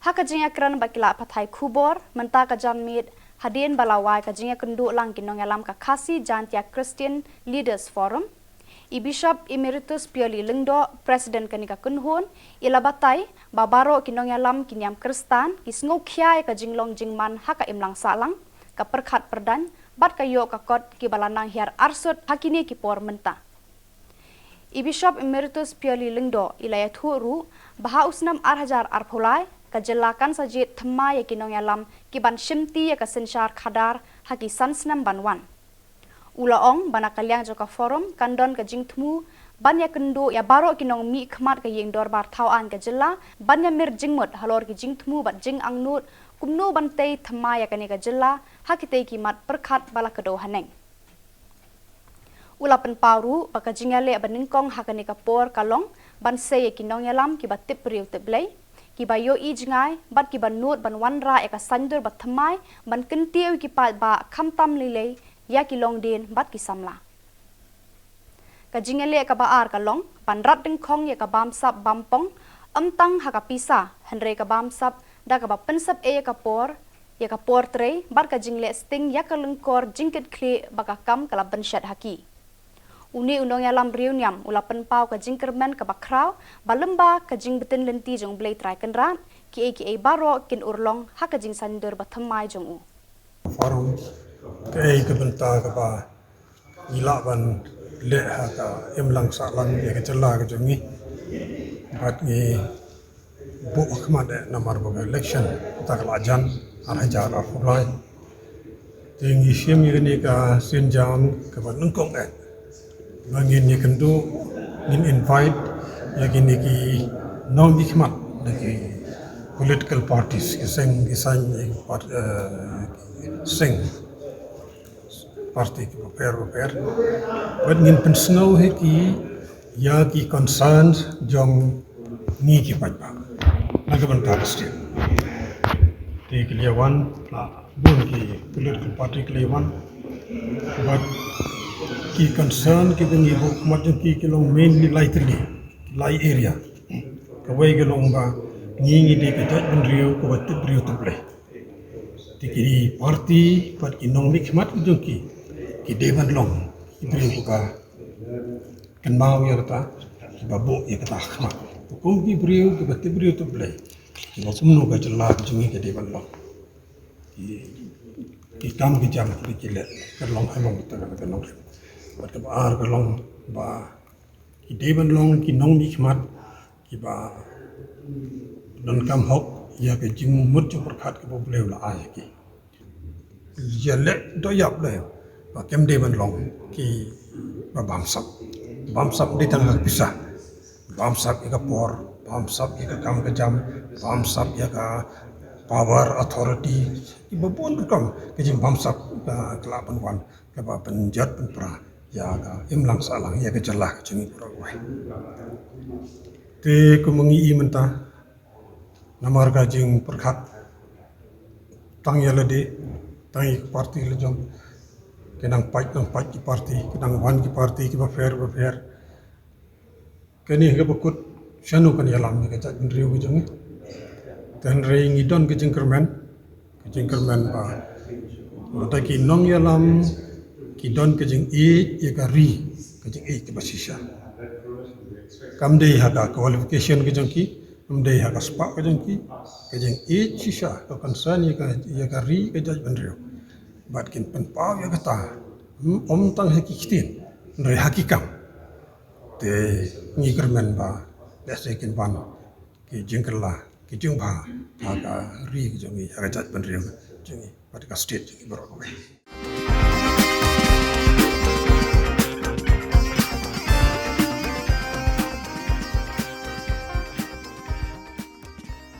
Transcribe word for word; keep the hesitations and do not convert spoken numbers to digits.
Ha ka jingïakren bad ki lad pathai khubor mynta ka janmiet, hadien ba la wai ka jingïakynduh lang ki nongïalam ka Khasi Jaintia Christian Leaders Forum, i Bishop Emeritus Pioli Lyngdoh, President kane ka kynhun, i la batai ba baroh ki nongïalam ki niam Khristan ki sngewkhia ïa ka jinglong jingman ha ka imlang sahlang, ka pyrkhat pyrdaiñ bad ka ïoh ka kot kiba la nang hiar arsut ha kine ki por mynta. I Bishop Emeritus Pioli Lyngdoh i la ïathuh ruh ba ha u snem ar hajar arphew lai, ka jylla kan sa jied thymmai ïa ki nongïalam ki ban shimti ïa ka synshar khadar ha ki san snem ban wan. U la ong ba na ka liang jong ka forum kan don ka jingthmu ban ïakynduh ïa baroh ki nongmihkhmat ka ïing dorbar thaw aiñ ka jylla, ban ïamir jingmut halor ki jingthmu bad jingangnud kumno ban tei thymmai ïa kane ka jylla ha kitei ki mat pyrkhat ba la kdew haneng. U la pynpaw ruh ba ka jingïaleh ba nyngkong ha kane ka por ka long ban sei ïa ki nongïalam kiba tip briew tip Blei, kiba ïohi jngai bad kiba nud ban wanrah ïa ka saiñdur ba thymmai ban kyntiew ïa ki paidbah, khamtam lei lei ïa ki longdien bad ki samla. Ka jingïaleh kaba ar ka long ban rat dyngkhong ïa ka bamsap bampong, ym tang ha ka pisa, hynrei ka bamsap da kaba pynsep ei ïa ka por, ïa ka por trei bad ka jingleh sting ïa ka lyngkor jingkitkhlieh ba ka kam ka la bynshet ha ki. Une u nongïalam riewniam u la pynpaw ka jingkyrmen kaba khraw ba lyngba ka jingbtin lynti jong U Blei Trai Kynrad, kiei kiei baroh kin urlong ha ka jingsaiñdur ba thymmai jong u. Forum, kaei ka bynta kaba ngi lah ban leh ha ka imlang sahlang ïa ka jylla ka jong ngi. Bad ngi buh khmat eh namar ba ka election kata ka la jan ar hajar arphew lai. Te ngi shim ïa kane ka sienjam kaba nyngkong eh ba ngin ïakynduh, ngin invite ïa kine ki nongmihkhmat na ki political parties, ki seng, ki saiñ, eh, part-, eh, seng party kiba pher ba pher. Bad ngin pynsngew hi ki ïa ki concerns jong ngi ki paidbah na ka bynta ka state. Te ki la wan, la bun ki political party ki la wan. Bad ki concern kiba ngi buh khmat jong ki ki long mainly lai tylli, lai area. Kawei ka long ba ngi ngi dei ka jaitbynriew kaba tip briew tip Blei. Te ki party bad ki nongmihkhmat ki jong ki, ki dei ban long ki briew kiba kynmaw ïa kata, kiba buh ïa kata khmat. Kum ki briew kiba tip briew tip Blei, kiba kumno ka jylla ka jong ngi ka dei ban long. Ki, ki kam ki jam kiba ki leh ka long ha long kata ka long. Bad kaba ar ka long ba ki dei ban long ki nongmihkhmat kiba donkam hok ïa ka jingmut jingpyrkhat kaba U Blei u la ai ha ki. Ïaleh doh ïap leh ba kim dei ban long kiba bamsap. Bamsap dei tang ha ka pisa. Bamsap ïa ka por, bamsap ïa ka kam ka jam, bamsap ïa ka power, authority. Kiba bun rukom ka jingbamsap ka, ka lah ban wan kaba pynjot pynpra ïa ka imlang sahlang ïa ka jylla ka jong ngi baroh kawei. Te kumba ngi i mynta, namar ka jingpyrkhat tang ïa lade, tang ïa ki party la jong, ki nang pait, nang pait ki party, ki nang wan ki party kiba pher ba pher. Kane kaba kut shano kan ïalam ïa ka jaitbynriew ka jong ngi. Te hynrei ngi don ka jingkyrmen, ka jingkyrmen ba mynta ki nongïalam ki don ka jingïeit ïa ka ri, ka jingïeit kaba shisha. Kam dei ha ka qualification ka jong ki, kam dei ha ka spah ka jong ki, ka jingïeit shisha, ka concern ïa ka, ïa ka ri ka jaitbynriew. Bad kin pynpaw ïa kata, hmm, ym tang ha ki ktien, hynrei ha ki kam. Te ngi kyrmen ba lehse kin wan ki jingkylla, ki jingbha ha ka ri ka jong ngi, ha ka jaitbynriew jong ngi, bad ka state jong ngi baroh kawei.